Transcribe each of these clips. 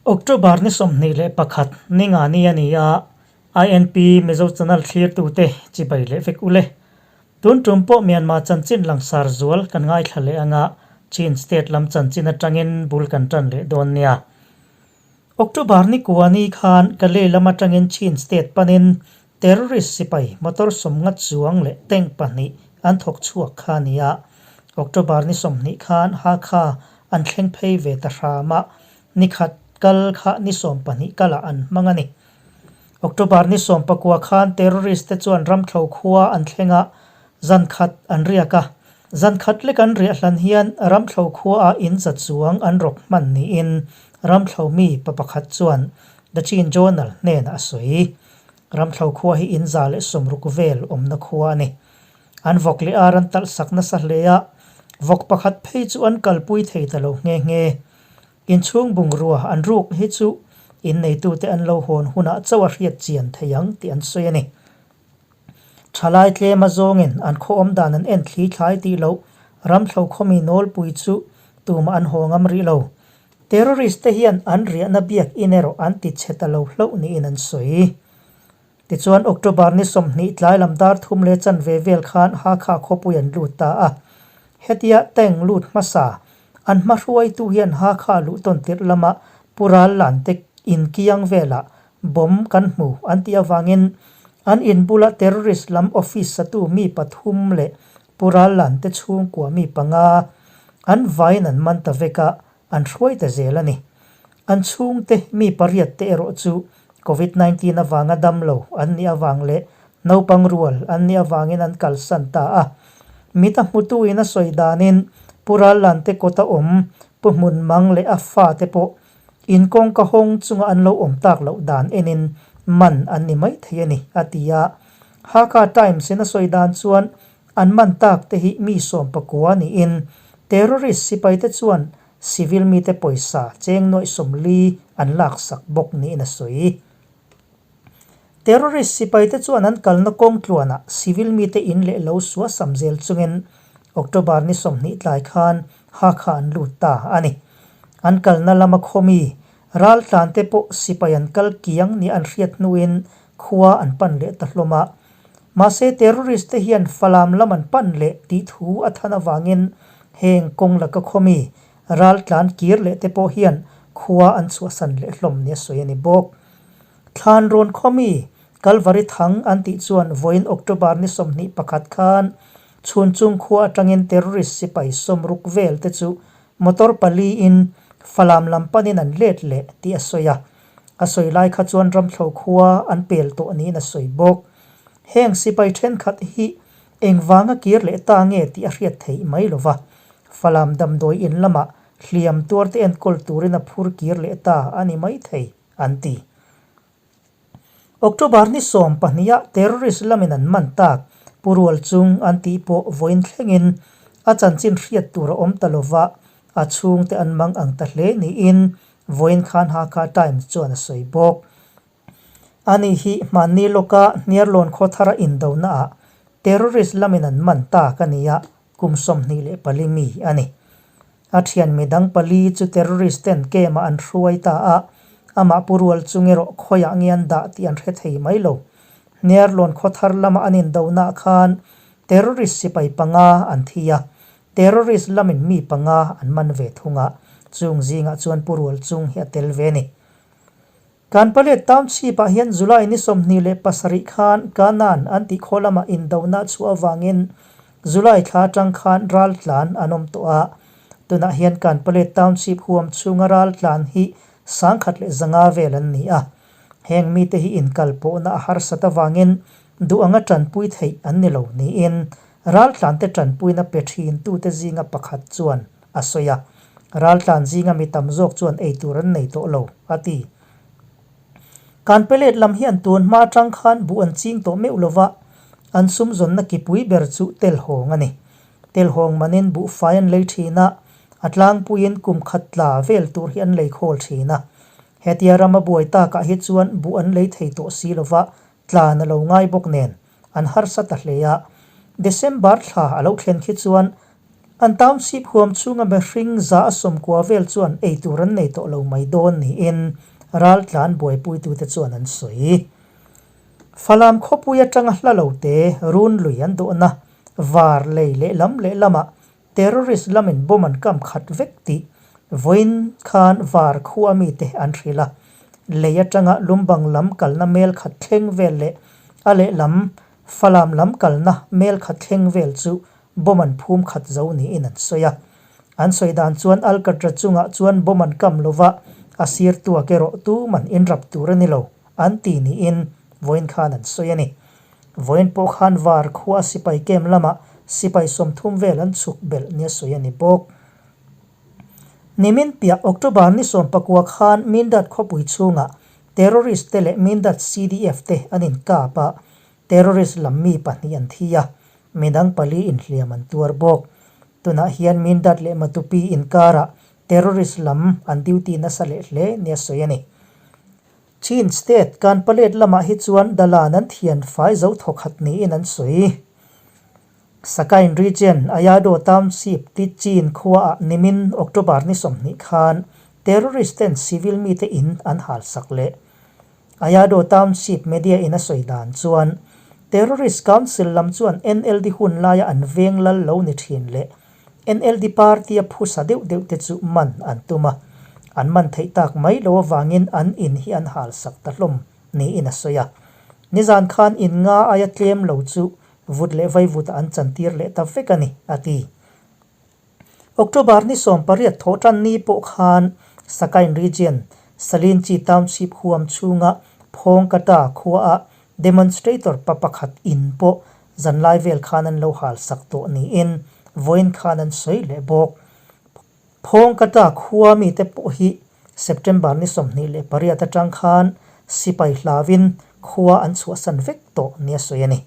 October ni 21 ni nga ni a ni a, INP Mizo Channel thlirtute chibai leh vek ule. Tun tum pawh Myanmar chanchin langsar zual kan ngaithla leh anga Chin state lam chanchin atangin bul kan tan leh dawn nia. October ni kua ni khan Kalay lam atangin Chin state panin Terrorist sipai motor sawmnga chuang leh tank pahnih an thawk chhuak kha a ni a, October ni 20 khan Hakha an thleng phei ve ta hram a, ni khat kal kha ni 12 kalah an hmang a ni. October ni 19 khan terrorist te chuan Ramthlo khua an thleng a, zan khat an riak a, zan khat lek an riah hlan hian Ramthlo khuaah in za chuang an rawk hman niin Ramthlo mi pa pakhat chuan The Chin Journal hnenah a sawi. Ramthlo khua hi in 160 vel awmna khua a ni. An vawk leh ar an talh sak nasa hle a, vawk pakhat phei chu an kalpui thei ta lo nghe nghe. Inchhung bungrua an ruk hi chu inneitute an lo hawn hunah chauh a hriat chian thei ang tih an sawi a ni. Thalai tlem a zawngin an khaw awm dan an en thli thlai tih loh Ramthlo khawmi nawlpui chu tumah an haw ngam rih lo. Terrorist te hian an riahna biakinn erawh an ti chhe ta lo hlauh niin an sawi. Tichuan October ni 20 tlai lam dar thum leh chanve vel khan Hakha khawpui an lut ta a. Hetia tank lut hmasa an hma hruaitu hian Hakha luh tawn tirh lama Pu Ral Lan te inkiang velah bomb kan hmu an tih avangin an in bula terrorist lam office satu mi pathum leh Pu Ral Lan te chhungkua mi panga an vaiin an man ta vek a, an hruai ta zel a ni. An chhungte mi pariat te erawh chu Covid 19 avanga dam lo an nih avang leh naupang rual an nih avangin an kalsan ta a. Mit a hmutuin a sawi danin Pu Ral Lan te kawta awm Pu Hmun Mang leh a fate pawh In kawngka hawng chunga an lo awm tak loh dan enin man an ni mai thei a ni, a ti a. Hakha Times in a sawi dan chuan an man tak te hi mi 19 niin terrorist sipai te chuan civil mite pawisa cheng nuaih 40 an laksak bawk niin a sawi. Terrorist sipai te chuan an kalna kawng tluanah civil mite in leh lo sua sam zel chungin October ni 20 tlai khan Hakha an lut ta a ni. An kalna lama khawmi raltlan te pawh sipai an kal kiang nia an hriat hnuin khua an pan leh ta hlawm a. Mahse terrorist te hian Falam lam an pan leh tih thu a than avangin heng kawng laka khawmi raltlan kir leh te pawh hian khua an chhuahsan leh hlawm nia sawi a ni bawk. Thlan rawn khawmi Kalvari Thang an tih chuan vawiin October ni 21 khan chhun chung khua atangin terrorist sipai 60 vel te chu motor pali in Falam lam panin an let leh tih a sawi a. A sawi lai kha chuan Ramthlo khua an pel tawh niin a sawi bawk. Heng sipai thenkhat hi engvanga kir leh ta nge tih a hriat theih mai lova. Falam damdawi in lamah hliam tuar te enkawl turin a phur kir leh ta a ni mai thei. an ti. October ni 12 ah terrorist lamin an man tak Pu Rual Chung an tih pawh vawiin thlengin a chanchin hriat tur a awm ta lova, a chhungte an mang ang ta hle niin vawiin khan Hakha Times chuan a sawi bawk. Ani hi hmanni lawka Hniarlawn khawthara indonaah terrorist lamin an man tak a ni a, kum 24 mi a ni. A thian midang pali chu terrorist ten camp ah an hruai ta a, amah Pu Rual chung erawh khawiah nge an dah tih an hre thei mai lo. Hniarlawn khawthar lama an indonaah khan terrorist sipai panga an thi a, terrorist lamin mi panga an man ve thung a, chung zingah chuan Pu Rual chung hi a tel ve a ni. Kanpalet Township ah hian July ni 27 khan Kanan an tih khaw lamah indona chhuah avangin July thla atang khan ral tlan an awm tawh a. Tunah hian Kanpalet Township huam chhunga ral tlan hi 1100 vel an ni a. Heng mite hi inkal pawhna a harsat avangin duh anga tanpui theih an ni lo niin ral tlante tanpuina pe thin tute zinga pakhat chuan a sawi a. Raltlan zinga mi tam zawk chuan ei tur an nei tawh lo, a ti. Kanpelet lam hian tun hma atang khan buh an ching tawh meuh lova, an sum zawnna kipui ber chu telhawng a ni. Telhawng manin buhfai an lei thin a, a tlangpuiin kum khat tla vel tur hi an lei khawl thin a. Hetia rama buai takah hi chuan buh an lei thei tawh si lova, tlan a lo ngai bawk nen an harsa ta hle a. December thla a lo thlen khi chuan. An township huam chhunga mihring 190 vel chuan ei tur an nei tawh lo mai dawn niin raltlan buaipuitute chuan an sawi. Falam khawpui atanga hla lo te run lui an dawhna var lei lehlam lehlamah Terrorist lamin bomb an kam khat vek tih vawiin khan var khua mite an hrilh a. Lei atanga lumbang lam kalna mel khat thleng vel leh a lehlam Falam lam kalna mel khat thleng vel chu bomb an phum khat zo niin an sawi a. An sawi dan chuan Alcatra chungah chuan bomb an kam lova a sir tuak erawh tuman inrap tur a ni lo an ti niin vawiin khan an sawi a ni. Vawiin pawh khan var khua sipai camp lamah sipai 30 vel an chhuk belh nia sawi a ni bawk. Nimin piah October ni 19 khan Mindat khawpui chhungah terrorist te leh Mindat CDF te an inkap a, terrorist lam mi pahnih an thi a, midang pali inhliam an tuar bawk. Tunah hian Mindat leh Matupi inkarah terrorist lam an duty nasa leh hle nia sawi a ni. Chin State Kanpalet lamah hi chuan Dalan an thian fai zo thawkhat niin an sawi. Sakain Region, Ayado Township ti Chin khuaah nimin October ni 20 khan terrorist ten civil mite in an halsak leh. Ayado Township media in a sawi dan chuan terrorist council lam chuan NLD hun laia an veng lal lo ni thin leh NLD party a phusa deuh deuh te chu man an tum a, an man theih tak mai lo avangin an in hi an halsak ta hlawm niin a sawi a. Nizan khan in nga aia tlem lo chu vut leh vaivutah an chantir leh ta vek a ni, a ti. October ni 18 thawh tan ni pawh khan Sakain Region, Salinchi Township huam chhunga Phawngkata khuaah demonstrator pa pakhat in pawh Zanlai vel khan an lo hal sak tawh niin vawiin khan an sawi leh bawk. Phawngkata khua mite pawh hi September ni 28 atang khan sipai hlauin khua an chhuahsan vek tawh nia sawi a ni.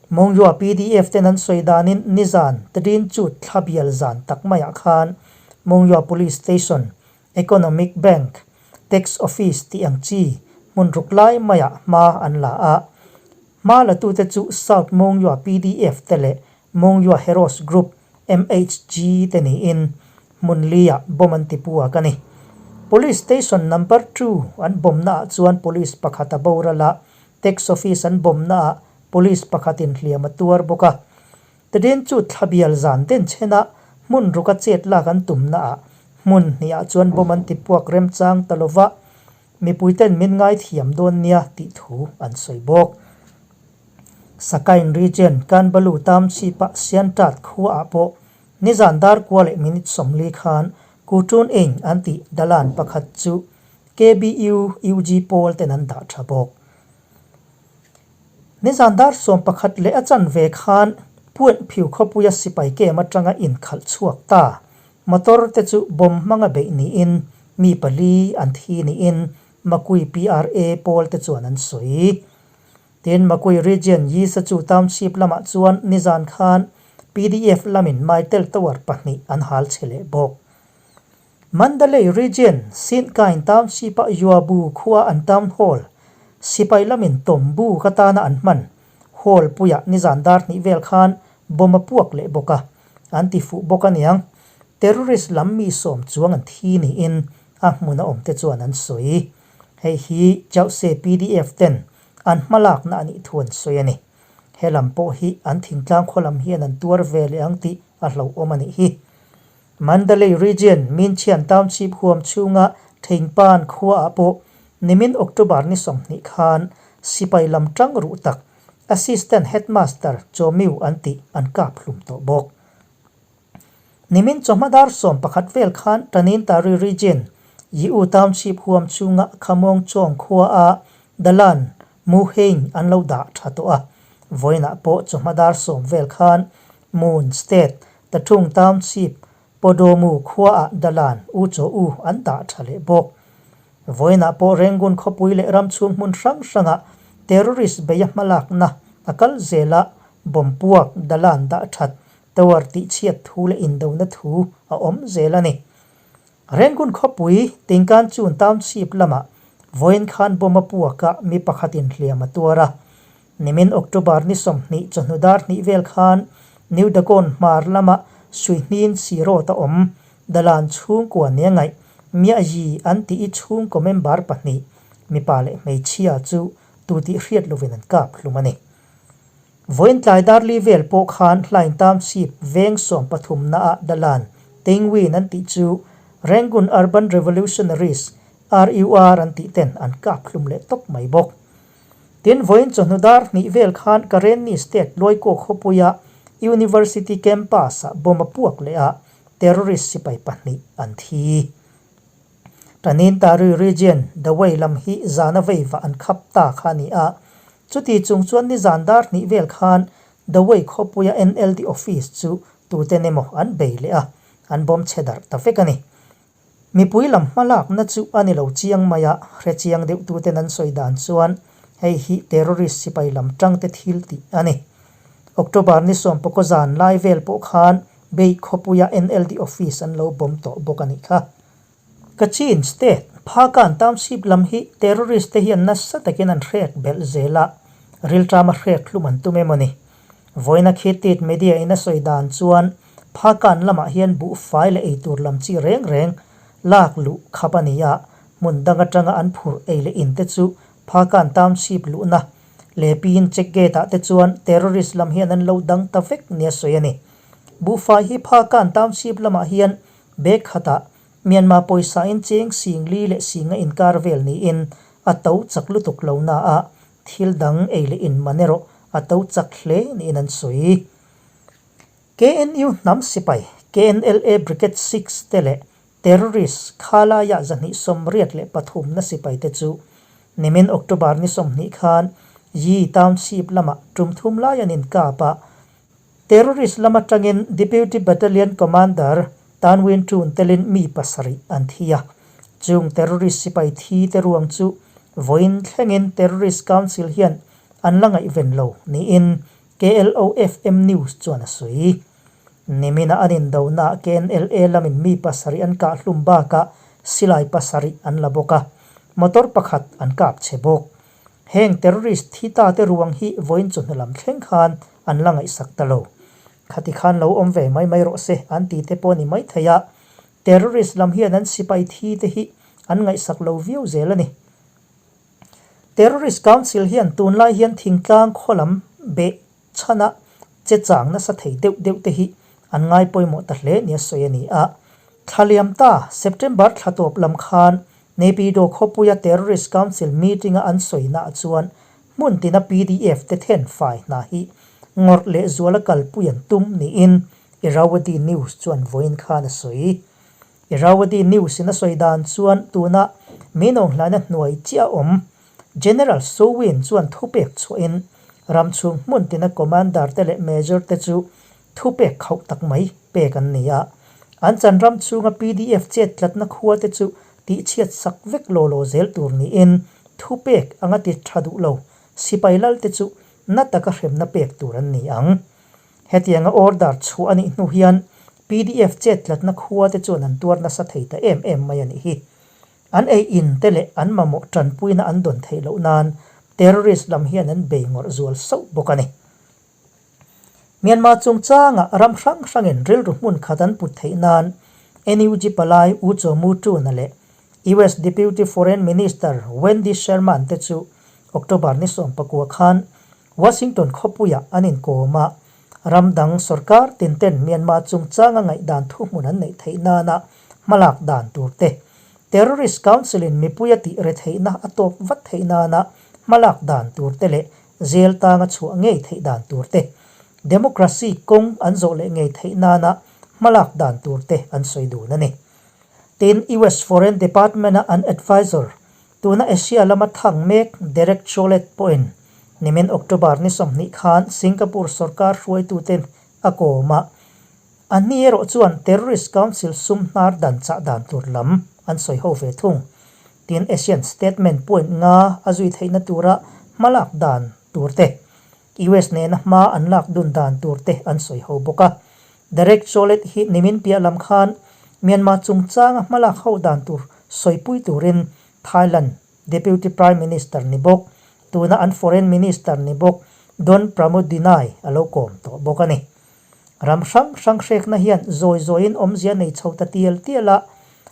Mongyua PDF ten an sawi danin nizan Tadin Chut thla bial zan tak maiah khan Mongyua Police Station, Economic Bank, Tax Office tih ang chi hmun ruk lai maiah hma an la a. Hma latute chu South Mongyua PDF te leh Mongyua Heroes Group, MHG, te niin hmun liah bomb an ti puak a ni. Police Station Number Two an bomb naah chuan police pakhat a boral a, Tax Office an bomb naah police pakhatin hliam a tuar bawk a. Tadin chu thlabial zan den chhena hmun ruka chet lak an tum naah hmun hniah chuan bomb an ti puak remchang ta lova, mipuiten min ngaithiam dawn nia tih thu an sawi bawk. Sakain Region, Kanbalu Township-a Siantat khuaah pawh nizan dar kua leh minute 40 khan Kutun Eng an tih dalan pakhat chu KBU UG pawl ten an dah tha bawk. Nizan dar 11 leh a chanve khan Puan Phiu khawpuia sipai kem atanga inkhalh chhuak ta. Motor te chu bomb hmanga beih niin mi pali an thi niin Makui PRA pawl te chuan an sawi. Tin, Makui Region Yisachu Township lamah chuan nizan khan PDF lamin Mytel Tower pahnih an hal che leh bawk. Mandalay Region, Sintkain Township-a Yuabu khua an Town Hall, sipai lamin tawmbu ka tana an hman hall puiah nizan dar hnih vel khan bomb a puak leh bawk a, an ti fuh bawk aniang. Terrorist lam mi sawm chuang an thi niin a hmun a awmte chuan an sawi. Hei hi Chauhse PDF ten an hmalakna a nih thu an sawi a ni. He lam pawh hi an thingtlang khaw lam hian an tuar ve leh ang tih a hlauhawm a nih hi. Mandalay Region, Minchian Township huam chhunga Theinpan khuaah pawh nimin October ni 20 khan sipai lam tang ruh tak Assistant Headmaster Chomiu an tih an kap hlum tawh bawk. Nimin chawhma dar 11 vel khan Tanintari Region, Yiu Township huam chhunga Khamawng Chawng khuaah Dalan Muhein an lo dah tha tawh a, vawiinah pawh chawhma dar 10 vel khan Moon State, Tathung Township, Podomu khuaah Dalan U Chaw U an dah tha leh bawk. Vawiinah pawh Rangoon khawpui leh ram chhung hmun hrang hrangah terrorist beia hmalakna a kal zela bomb puak Dalan dah that tower tihchhiat thu leh indona thu a awm zel a ni. Rangoon khawpui Tingkanchun Township lamah vawiin khan bomb a puakah mi pakhatin hliam a tuar a. Nimin October ni 20 chawhnu dar hnih vel khan New Dagon hmar lama Suihnin Sirot a awm Dalan chhungkua nia ngaih Miahyi an tih i chhungkaw member pahnih, mipa leh hmeichhia chu tu tih hriat lovin an kap hlum a ni. Vawiin tlai darli vel pawh khan Hlain Township veng sawmpathumnaah Dalan Tengwin an tih chu Rangoon Urban Revolutionaries, RUR, an tih ten an kap hlum leh tawp mai bawk. Tin, vawiin chawhnu dar hnih vel khan Karenni State Luaikaw khawpuia University Campus-ah bomb a puak leh a, terrorist sipai pahnih an thi. Tanin Tarui Region, Dawei lam hi zana veiva an khap ta kha a ni a, chuti chung chuan nizan dar hnih vel khan Dawei khawpuia NLD office chu tuten emaw an bei leh a, an bomb chhe darh ta vek a ni. Mipui lam hmalakna chu a ni lo chiang mai a, hre chiang deuh tuten an sawi dan chuan hei hi terrorist sipai lam tangte thil tih a ni. October ni sawmpakaw zan lai vel pawh khan Bei khawpuia NLD office an lo bawm tawh bawk a nih kha. Kachin State, Phakan Township lam hi terrorist te hian nasa takin an hrek belh zel a, rilṭama hrek hlum an tum emaw ni. Vawiina Khitit media in a sawi dan chuan Phakan lamah hian buhfai leh eitur lam chi reng reng lak luh khap a ni a, hmun dang atanga an phurh ei leh in te chu Phakan Township luhna leh pin check gate ah te chuan terrorist lam hian an lo dang ta vek nia sawi a ni. Buhfai hi Phakan Township lamah hian bag khatah Myanmar pawisa in cheng sing li leh singa inkar vel niin a to chak lutuk lo na a, thil dang ei leh in man erawh a to chak hle niin an sawi. KNU hnam sipai, KNLA Brigade 6 te leh terrorist khalaiah 283 na sipai te chu nimin October ni 20 khan Yi Township lamah tum thum lai an inkap a, Terrorist lam atangin Deputy Battalion Commander Tan Win Tun telin mi pasarih an thi a. Chung terrorist sipai thi te ruang chu vawiin thlengin Terrorist Council hian an la ngaihven lo niin KLOFM News chuan a sawi. Nimina an indonaah KNLA lamin mi pasarih an kah hlum bakah silai pasarih an la bawk a, motor pakhat an kap chhe bawk. Heng terrorist thi ta te ruang hi vawiin chawhnu lam thleng khan an la ngaihsak ta lo. Khati khan lo awm ve mai mai rawh se an ti te pawh a ni mai thei a, terrorist lam hian an sipai thi te hi an ngaihsak lo viau zel a ni. Terrorist Council hian tunlai hian thingtlang khaw lam beh chhana che chang nasa thei deuh deuh te hi an ngai pawimawh ta hle nia sawi a ni a. Thla liam ta September thla tawp lam khan Naypyidaw khawpuia Terrorist Council meeting-a an sawinaah chuan hmun tina PDF te then fai hna hi ngawrh leh zuala kalpui an tum niin Irrawaddy News chuan vawiin khan a sawi. Irrawaddy News-in a sawi dan chuan tuna Minawnghlaina hnuai chiah a awm General Soe Win chuan thupek chhuahin ram chhung hmun tina Commander te leh Major te chu thupek khauh tak mai pek an ni a. An chan ram chhunga PDF chet tlatna khua te chu tihchhiat sak vek law law zel tur niin thupek anga ti tha duh lo sipai lal te chu na taka hremna pek tur an ni ang. Hetianga order chhuah a nih hnu hian PDF chet tlatna khua te chuan an tuar nasa thei ta em em mai a nih hi. An ei in te leh an mamawh tanpuina an dawn theih loh nan terrorist lam hian an bei ngawrh zual sauh bawk a ni. Myanmar chungchanga ram hrang hrangin rilru hmun khat an put theih nan NUG palai U Chaw Mu Tuna leh US Deputy Foreign Minister Wendy Sherman te chu October ni 19 khan Washington khawpuiah an inkawm a, ram dang sorkar tin ten Myanmar chungchanga ngaihdan thuhmun an neih theih nana hmalak dan tur te, Terrorist Council in mipui a tih retheihna a tawp vat theih nana hmalak dan tur te leh jail tanga chhuah ngei theih dan tur te, democracy kawng an zawh leh ngei theih nana hmalak dan tur te an sawi dun a ni. Tin, US Foreign Department-a an advisor Tuna Asia lama thang mek Derek Chollet pawhin nimin October ni 20 khan Singapore sorkar hruaituten a kawm a, anni erawh chuan Terrorist Council sum hnar dan chah dan tur lam an sawi ho ve thung. Tin, Asian Statement point nga a zui theihna tura hmalak dan tur te, US nena hma an lak dun dan tur te an sawi ho bawk a. Derek Chollet hi nimin piah lam khan Myanmar chungchanga hmalak ho dan tur sawipui turin Thailand Deputy Prime Minister ni bawk, tuna an Foreign Minister ni bawk Don Pramudwinai a lo kawm tawh bawk a ni. Ram hrang hrang hrekna hian zawi zawiin awmzia nei chho ta tial tial a,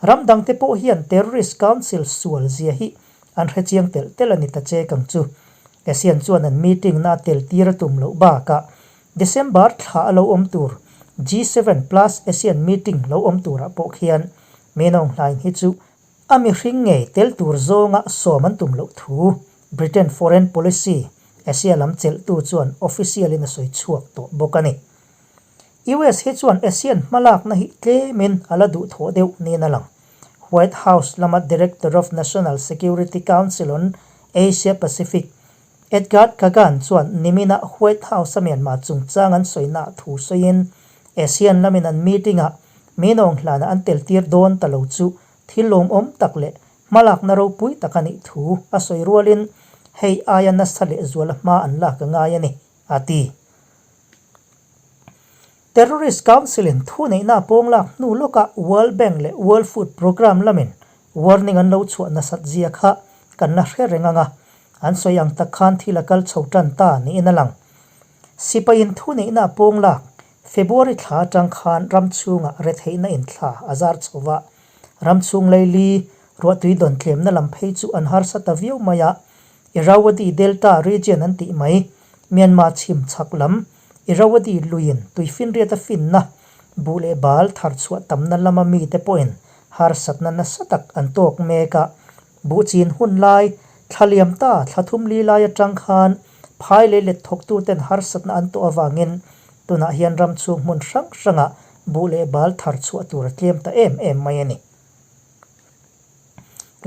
ram dangte pawh hian Terrorist Council sual zia hi an hrechiang telh telh a ni ta che kang chu. ASEAN chuan an meeting na tel tir a tum loh bakah December thla a lo awm tur G7 plus ASEAN meeting lo awm turah pawh khian Menawng hlain hi chu a mihring ngei tel tur zawnga sawm an tum loh thu Britain foreign policy Asia lam chelhtu chuan official in a sawi chhuak tawh bawk a ni. US hi chuan ASEAN hmalakna hi tlemin a la duhthawh deuh niin a lang. White House lama Director of National Security Council on Asia Pacific, Edgard Kagan chuan nimina White House-a Myanmar chungchang an sawinaah thu sawiin ASEAN lamin an meeting-ah Minawng hlanah an teltir dawn ta lo chu thil lawmawm tak leh hmalakna ropui tak a nih thu a sawi rualin hei aia nasa lehzuala hma an lak a ngai a ni, a ti. Terrorist Council-in thuneihna a pawng lak hnu lawkah World Bank leh World Food Programme lamin warning an lo chhuah nasat zia kha kan la hre reng ang a, an sawi ang tak khan thil a kal chho tan ta niin a lang. Sipaiin thuneihna a pawng lak February thla atang khan ram chhungah retheihna inthla a zar chho va, ram chhung leili ruahtui dawn tlemna lam phei chu an harsa ta viau mai a, Irrawaddy Delta region an tih mai, Myanmar chhim chhak lam Irrawaddy luiin tuifinriat a finna, buh leh bal thar chhuah tamna lama mite pawhin harsatna nasa tak an tawk mek a. Buh chin hun lai, thla liam ta thla thum li lai atang khan phai leh let thawktuten harsatna an tawh avangin tunah hian ram chhung hmun hrang hrangah buh leh bal thar chhuah tur a tlem ta em em mai a ni.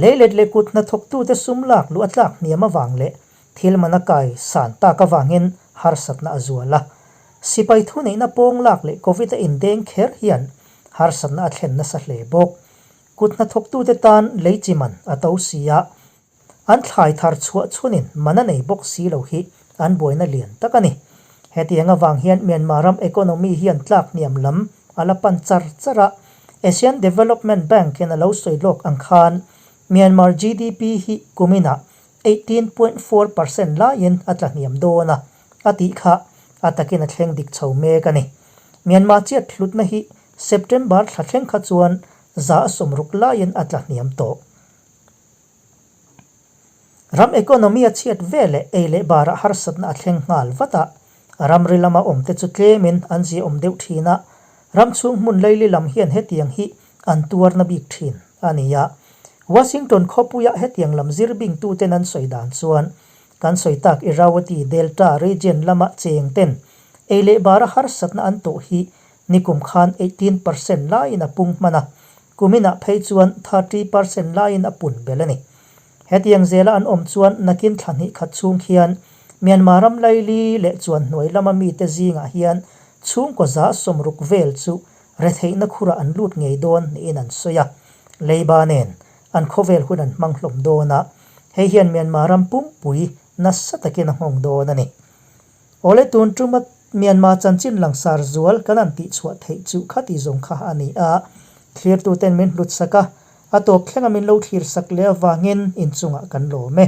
Leilet leh kut hnathawktute sum lak luh a tlak hniam avang leh thil man a kai san tak avangin harsatna a zual a. Sipai thuneihna pawng lak leh Covid a indeng kher hian harsatna a thlen nasa hle bawk. Kut hnathawktute tan lei chi man a to si a, An thlai thar chhuah chhunin man a nei bawk si lo hi an buaina lian tak a ni. Hetiang avang hian Myanmar ram economy hian tlak hniam lam a la pan char char a, Asian Development Bank in a lo sawi lawk ang khan Myanmar GDP hi kuminah 18.4 percent laiin a tla hniam dawn a, a tih kha a takin a thleng dik chho mek a ni. Myanmar chiat hlutna hi September thla thleng kha chuan 60% laiin a tla hniam tawh. Ram economy a chhiat ve leh ei leh barah harsatna a thleng nghal vat a, ramri lama awmte chu tlemin an ziaawm deuh thin a, ram chhung hmun leili lam hian hetiang hi an tuarna bik thin a ni a. Washington khawpuia hetiang lam zir bingtuten an sawi dan chuan kan sawi tak Irrawaddy Delta region lama cheng ten ei leh bara harsatna an tawh hi nikum khan 18% laiin a pung hman a, Kuminah phei chuan 30% laiin a pun belh a ni. Hetiang zela an awm chuan nakin thla hnih khat chhung khian Myanmar ram laili leh chuan hnuai lama mite zingah hian chhungkaw 60 vel chu retheihna khurah an lut ngei dawn niin an sawi a. Leiba nen an khawvel hun an hmang hlawm dawn a, hei hian Myanmar ram pumpui nasa takin a nghawng dawn a ni. Awle tun tuma Myanmar chanchin langsar zual kan han tihchhuah theih chu khati zawng kha a ni a, thlirtuten min hlutsak a, a tawp thlenga min lo thlirsak leh avangin inchungah kan lawm e.